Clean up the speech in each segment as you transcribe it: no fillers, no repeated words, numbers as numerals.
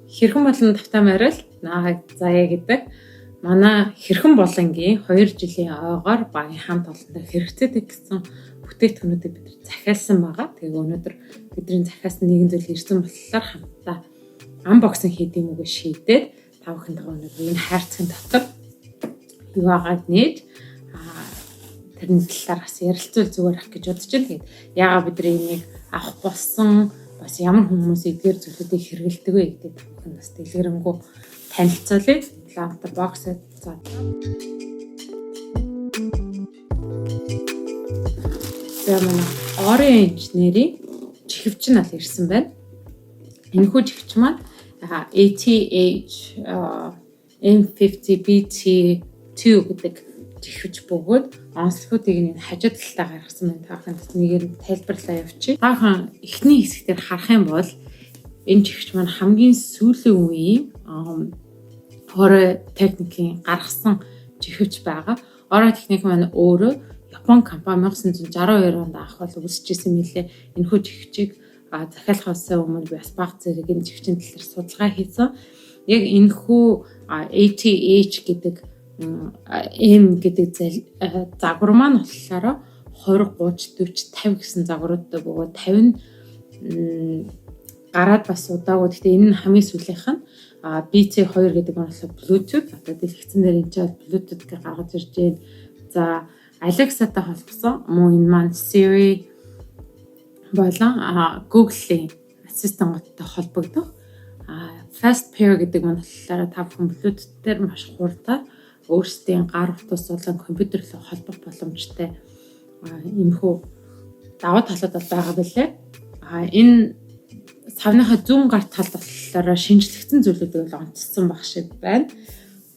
Хэрхэн болон тавтай морил наа заяа гэдэг манай хэрхэн болонгийн 2 жилийн ойгоор багийн хамт олонтой хэрэгцээтэй гэсэн бүтээгдэхүүнүүдийг бид нар захиалсан байгаа. Тэгээ өнөөдөр бидний захиалсан нэгэн зүйл ирсэн болохоор хамтдаа unboxing хийх юм уу гэж шийдээд та бүхэнтэйгээ өнөөдөр энэ хайрцагын дотор юу байгааг нээж тэрний талаар бас ярилцвал зүгээр ах гэж бодож байна. Тэгээд яагаад бид нар энийг авах болсон, бас ямар хүмүүс эдгээр зүйлүүдийг хэрэглэдэг вэ гэдэг та бүхэн бас дэлгэрэнгүй танилцуулъя. Ламта box за. За манай Ori инженерийн чихвч нь ал ирсэн байна. Энэхүү чихвч маань ATH M50BT2 гэдэг чихвч бөгөөд онцлогуудыг нь хажуу талдаа гаргасан байна. Та бүхэнд нэгээр нь тайлбарлаа явуулчих. Та бүхэн эхний хэсэг дээр харах юм бол энэ чихвч маань хамгийн сүүлийн үеийн Ori техникийн гаргасан чихвч байгаа. Ori техник маань өөрөө Япон компани 1962 онд анх бол үүсэжсэн мэлээ. Энэхүү чихвчийг захиалахаас өмнө би бас баг зэрэг энэ чихвчийн талаар судалгаа хийсэн. Яг энэхүү ATH гэдэг M гэдэг загвар маань болохоор 20, 30, 40, 50 гэсэн загваруудтай бөгөөд 50 нь гараад бас удаагүй. Гэхдээ энэ нь хамгийн сүүлийнх нь BC2 гэдэг нь болохоор Bluetooth. Одоо дэлгэцэн дээр энэ чинь Bluetooth гэж гаргаж ирж байна. За Alexa-тай холбосон мөн энэ маань Siri болон Google-ийн ассистенттай холбогдох. Fast Pair гэдэг нь болохоор та бүхэн Bluetooth дээр маш хурдан өөрсдийн гар утас болон компьютер руу холбох боломжтой иймэрхүү давуу талууд бол байгаа билээ. Энэ савныхаа зүүн гар талд болохоор шинжлэгдсэн зүйлүүдийг бол онцлсон баг шиг байна.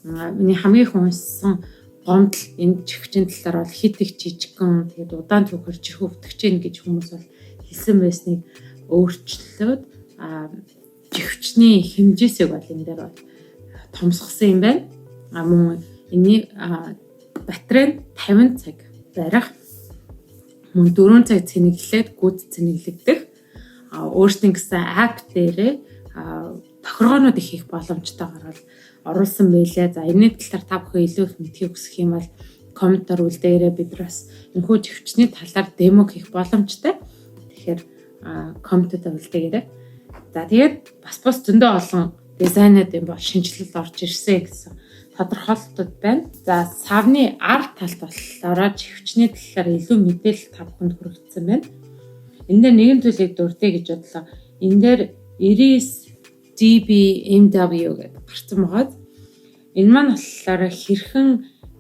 Миний хамгийн их уншсан гомдол энэ чихвчийн талаар бол хит их жижигхэн, тэгээд удаан түүхээр чихв өвтгөж гин гэж хүмүүс бол хэлсэн байсныг өөрчлөөд чихвчний хэмжээсийг бол энэ дээр бол томсгосон юм байна. Мөн энэний батарей нь 50 цаг барих, мөн 4 цаг цэнэглээд гүйц цэнэглэгдэх, өөрсдийн гэсэн app дээрээ тохиргоонууд их хийх боломжтойгоор бол оруулсан байлээ. За энэний талаар та бүхэн илүү их мэдхийг хүсэх юм бол комментоор үлдээгээрэй. Бид нар бас энэхүү чихвчний талаар demo хийх боломжтой. Тэгэхээр комментод үлдээгээрэй. За тэгээд бас зөндөө олон дизайнууд юм бол шинэчлэл орж ирсэн гэсэн тодорхойлолтууд байна. За савны ард талд болохоор чихвчний талаар илүү мэдээлэл та бүхэнд хүргэсэн байна. Энэ дээр нэгэн зүйлийг дурдъя гэж бодлоо. Энэ дээр 99 dBMW гэдэг гарсан байгаа. Энэ маань болохоор хэрхэн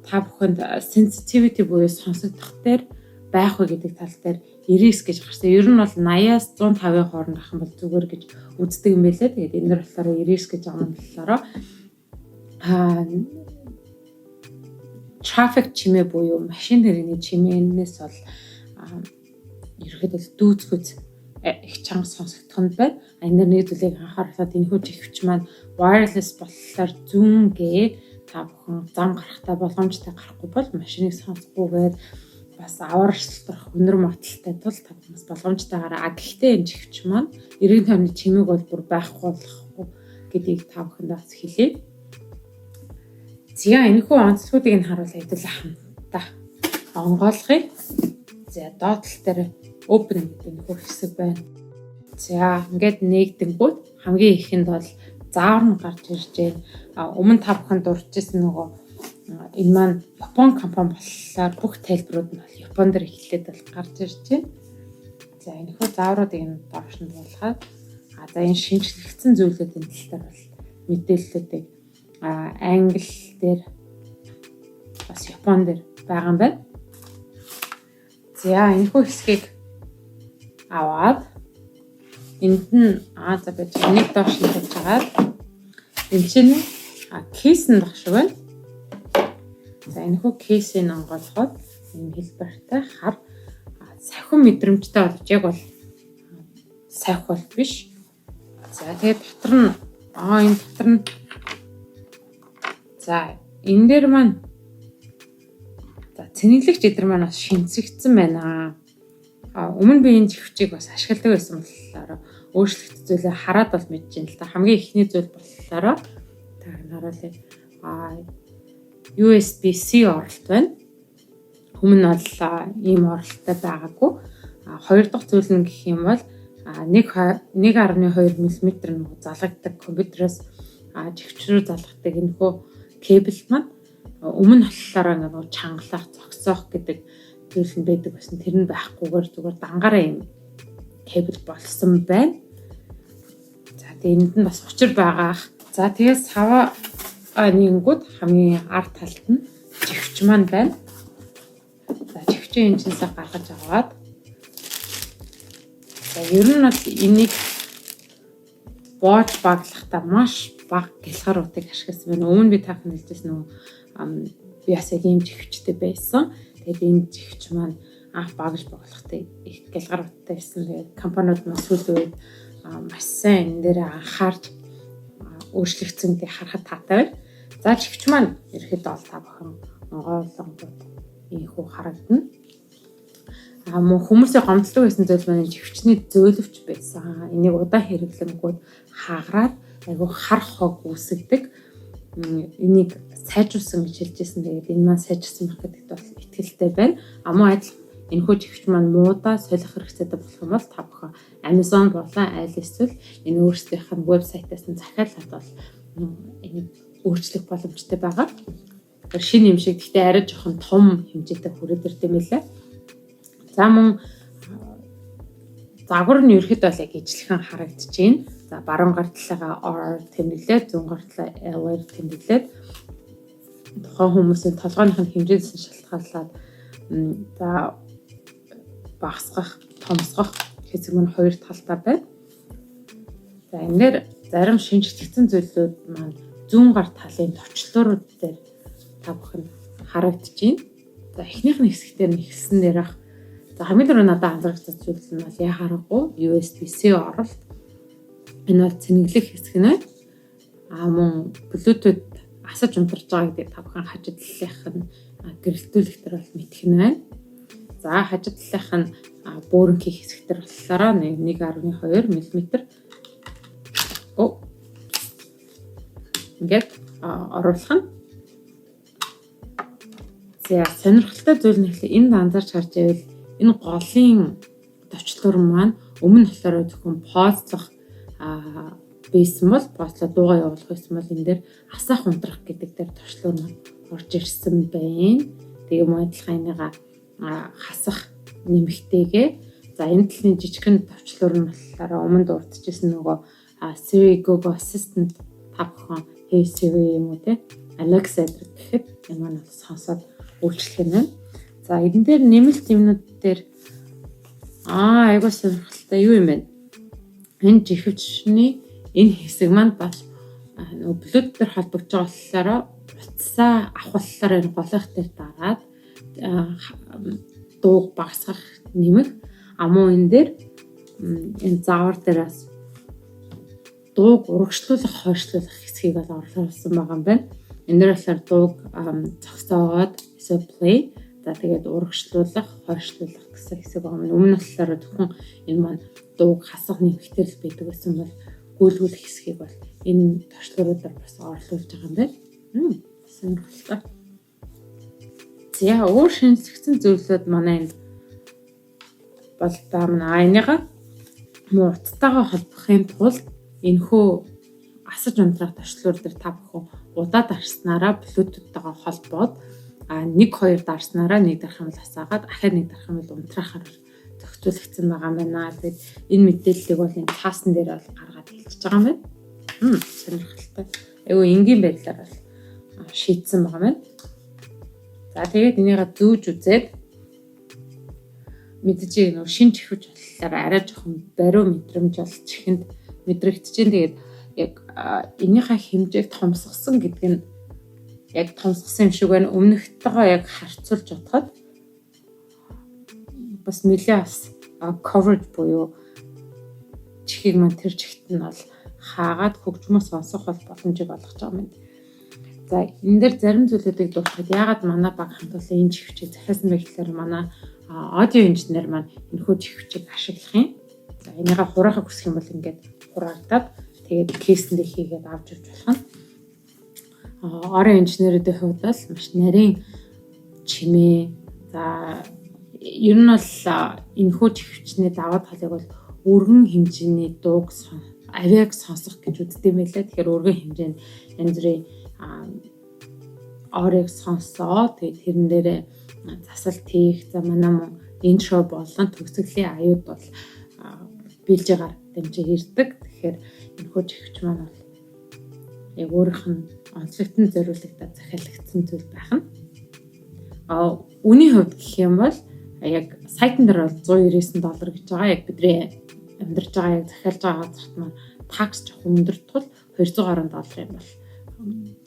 та бүхэнд sensitivity буюу сонсогдох дээр байх вэ гэдэг тал дээр 99 гэж гарсан. Ер нь бол 80-аас 105-ын хооронд ах юм бол зүгээр гэж үздэг юм байлээ. Тэгээд энэ дэр болохоор 99 гэж байгаа юм болохоор трафик чимээ буюу машин тэрэгний чимээнээс бол ерөөхдөө дүүцгүүц их чанга сонсогдох нь байна. Энэ дэр нэг зүйлийг анхаарлаад энэхүү чихвч маань wireless болохоор зүүнгээ та бүхэн зам гарахтаа болгоомжтой гарахгүй бол машиныг сонсохгүйгээр бас аваар шалтрах өндөр магадлалтай тул та бүхэн бас болгоомжтойгоор. Гэхдээ энэ чихвч маань эргэн тойрны чимээг бол бүр байхгүй болохгүй гэдгийг та бүхэнд бас хэлье. За энэхүү онцлогуудыг нь харуул хэдүүлээ хамтдаа онгойлгоё. За доод тал дээр open гэдэг энэхүү хэсэг байна. За ингээд нээгдэнгүүт хамгийн ихэнд бол заавар нь гарч ирж байна. Өмнө та бүхэн дурдчихсан нөгөө энэ маань Япон компани болохоор бүх тайлбарууд нь бол Япон дээр эхлээд бол гарч ирж байна. За энэхүү заавруудыг нь доош нь буулгаад за энэ шинжлэгдсэн зүйлүүдийн тал дээр бол мэдээллүүдийг англи дээр бас Япон дээр байгаа юм байна. За энэхүү хэсгийг аваад энд нь за байж нэг доош нь тавьж агаад энэ чинь case нь баг шиг байна. За энэхүү case ийг онгойлгоход ийм хэлбэртэй хар савхин мэдрэмжтэй болж яг бол савх бол биш. За тэгээд дотор нь энэ дотор нь за энэ дээр маань за цэнэглэгч эдэр маань бас шинэцэгдсэн байна. Өмнө би энэ чихвчийг бас ашигладаг байсан болохоор Өөрчлөгдсөн зүйлээ хараад бол мэдэж байна л да. Хамгийн эхний зүйл болохоор та харуулъя. USB-C оролт байна. Өмнө нь бол ийм оролттой байгаагүй. Хоёр дахь зүйл нь гэх юм бол 1.2 мм нөгөө залгагддаг, компьютероос чихвч рүү залгадаг энэхүү кабель маань өмнө нь болохоор ингээ нөгөө чангалах, зогсоох гэдэг зүйл нь байдаг байсан. Тэр нь байхгүйгээр зүгээр дангаараа юм кабель болсон байна. За, тэгээ энд нь бас учир байгаа. За, тэгээд саваа нэнгүүд хамгийн ард талд нь чихвч маань байна. За, чихвчийн энэ чинсээ гаргаж аваад, за, ер нь бол энийг боож баглахдаа маш бага гялгар утыг ашигласан байна. Өмнө би тааханд хэлжсэн нөгөө би бас яг ийм чихвчтэй байсан. Тэгээд энэ чихвч маань анх багж боглохтой их гялгар уттай байсан. Тэгээд компаниуд маань сүүлийн үед маш сайн энэ дээр анхаарч өөрчлөгдсөн гэдэг харахад таатай байна. За, чихвч маань ерөөхдөө бол та бүхэн онгойлонгууд ийхүү харагдана. Мөн хүмүүсийн гомдлог байсан зүйл маань чихвчний зөөлөвч байсан. Энийг удаан хэрэглэнгүүд хааграад айгүй хар хог үүсгдэг. Энийг сайжруулсан гэж хэлж байсан. Тэгээд энэ маань сайжирсан байх гэдэгт бол итгэлтэй байна. Мөн адил энэхүү чихвч маань муудаа солих хэрэгцээтэй болох юм бол та бүхэн Amazon болон аль эсвэл энэ өөрсдийнх нь вебсайтаас нь захиалаад бол энийг өөрчлөх боломжтой байгаа. Шинэ юм шиг, гэхдээ арай жоохон том хэмжээтэй хүрээд ирд юм лээ. За, мөн загвар нь ерөөхдөө бол яг ижилхэн харагдаж байна. За, баруун гар талаагаа R тэмдэглээд, зүүн гар талаа L-ээр тэмдэглээд, тухайн хүмүүсийн толгойнх нь хэмжээс нь шалтгаалаад за багасгах, томсгох хэсэг нь хоёр талдаа байна. За, энэ дээр зарим шинжлэгдсэн зүйлүүд маань зүүн гар талын товчлуурууд дээр та бүхэнд харагдаж байна. За, эхнийх нь хэсэгтэр нь эхэлсэн дээрх, за, хамгийн түрүү надад анзаарчихсан зүйл нь бол яа харахгүй USB-C оролт. Энэ бол цэнэглэх хэсэг нь байна. Мөн Bluetooth асаж унтарч байгаа гэдэг та бүхэн хажуу талынх нь гэрэлтүүлэх төр бол мэдэх нь байна. За, хажуу талынх нь бөөрөнхий хэсэг төр болохоор 1.2 мм. О. Ингээд оруулах нь. За, сонирхолтой зүйл нь гэхэл энд анзаарч харж байвал энэ голын товчлуур маань өмнө болохоор зөвхөн pause лох байсан бол, pause лоо дуугаа явуулах байсан бол энэ дээр асаах, унтрах гэдэг дээр товчлуур маань орж ирсэн байна. Тэгээ мөн адилхан энийга хасах нэмэгтэйгээ, за, энэ талын жижигхэн товчлуур нь болохоор өмнө дурдчихсан нөгөө Siri, Google Assistant, та бүхэн "Hey Siri" юм уу те, "Alexa" гэхэд энэ маань бол сонсоод үйлчлэх юм байна. За, энэ дээр нэмэлт юмнууд дээр айгуу сонирхолтой юу юм бэ? Энэ чихвчний энэ хэсэг маань бас нөгөө Bluetooth дээр холбогдож байгаа болохоор утсаа авахлахаар энэ голынх дээр дараад дууг багасгах, нэмэх, муу энэ дээр энэ заавар дээр бас дууг урагшлуулах, хойшлуулах хэсгийг бол оруулсан байгаа юм байна. Энэ дээр болохоор дууг зогсоогоод эсвэл play, за, тэгээд урагшлуулах, хойшлуулах гэсэн хэсэг байгаа юм. Өмнө нь болохоор зөвхөн энэ маань дууг хасах, нэмэхтэр л байдаг гэсэн бол гүйлгүүлэх хэсгийг бол энэ товчлууруудаар бас орлуулж байгаа юм байна. Сонирхолтой. За, өөр шинжлэгдсэн зүйлүүд манай энд бол баамна. Энийга муу утастайгаа холбохын тулд энэхүү асаж унтраах товчлуур дээр та бүхэн удаа дарснараа Bluetooth-тойгоо холбоод, 1 2 дарснараа нэг дарах юм бол асаагаад, ахаад нэг дарах юм бол унтраахаар зохицуулагдсан байгаа юм байна. Тэгээд энэ мэдээллийг бол энэ цаасан дээр бол гаргаад хэлчихэж байгаа юм байна. Сонирхолтой. Айгүй энгийн байдлаар бол шийдсэн байгаа юм байна. За, тэгээд энийгээ зүүж үзээд мэдээж нөө шинэ чихвч болохоор арай жоохон бариу мэдрэмж бол чихэнд мэдрэгдэж чинь. Тэгээд яг энийхээ хэмжээг томсгосон гэдэг нь яг томсгосон юм шиг байна. Өмнөхтэйгоо яг харьцуулж бодоход бас нэлээ бас coverage буюу чихийг маань тэр чигт нь бол хаагаад хөгжмөө сонсох бол боломжийг олгож байгаа юм. За, энэ дээр зарим зүйлүүдийг дуртахад яагаад манай баг хамтуулсан энэ чихвчийг захиалсан бэ гэхээр манай аудио инженер маань энэхүү чихвчийг ашиглах юм. За, энийгээ хураахыг хүсэх юм бол ингээд хураагдаад, тэгээд case эндээ хийгээд авч явж болох нь. Орон инженерүүдийн хувьд бол маш нарийн чимээ. За, ер нь бол энэхүү чихвчний даваа талыг бол өргөн хэмжээний дууг, авиаг сонсох гэж үздэг юм байлаа. Тэгэхээр өргөн хэмжээнд янз бүрийн орыг сонсоо, тэгээд тэрэн дээрээ засалт хийх. За, манай мөн intro болон төгсгөлийн аюуд бол бэлжээгаар дамжиж ирдэг. Тэгэхээр энэхүү чихвч маань бол яг өөрийнх нь онцлогтон зориулагдаад захиалагдсан зүйл байх нь. Үнийн хувьд гэх юм бол яг сайтан дээр бол 199 доллар гэж байгаа. Яг бидний амьдарч байгаа, яг захиалж байгаа газарт маань tax жоохон өндөр тул 200 гаруй доллар юм бол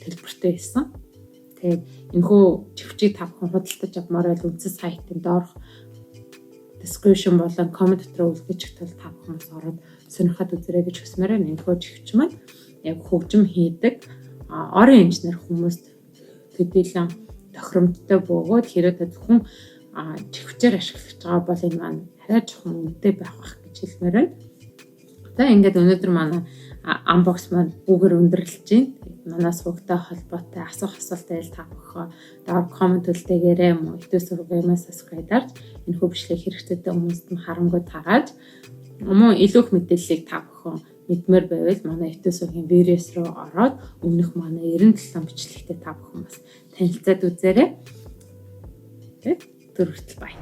төлбөртэй байсан. Тэгээд энэхүү чихвчийг та бүхэн худалдаж авмаар байл үндсэн сайтын доорх description болон comment дотор үлдээчих тул та бүхэн бас ороод сонирхоод үзээрэй гэж хүсмээр байна. Энэхүү чихвч маань яг хөгжим хийдэг орон инженер хүмүүст төдийлөн тохиромжтой бөгөөд хэрвээ та зөвхөн чихвчээр ашиглаж байгаа бол энэ маань арай жоохон үнэтэй байх бах гэж хэлмээр байна. За, ингээд өнөөдөр манай unbox маань үүгээр өндөрлөж байна. Манай сувагтай холбоотой асуух асуулт байвал та бүхэн доор comment үлдээгээрэй, мөн YouTube сувгийн subscribe дарж, энэхүү бичлэг хэрэгцээтэй хүмүүст нь харамгүй тарааж, мөн илүү их мэдээллийг та бүхэн мэдмээр байвал манай YouTube сувгийн videos руу ороод өмнөх манай 97 бичлэгтэй та бүхэн бас танилцаад үзээрэй. Тэгээд түр хүртэл bye.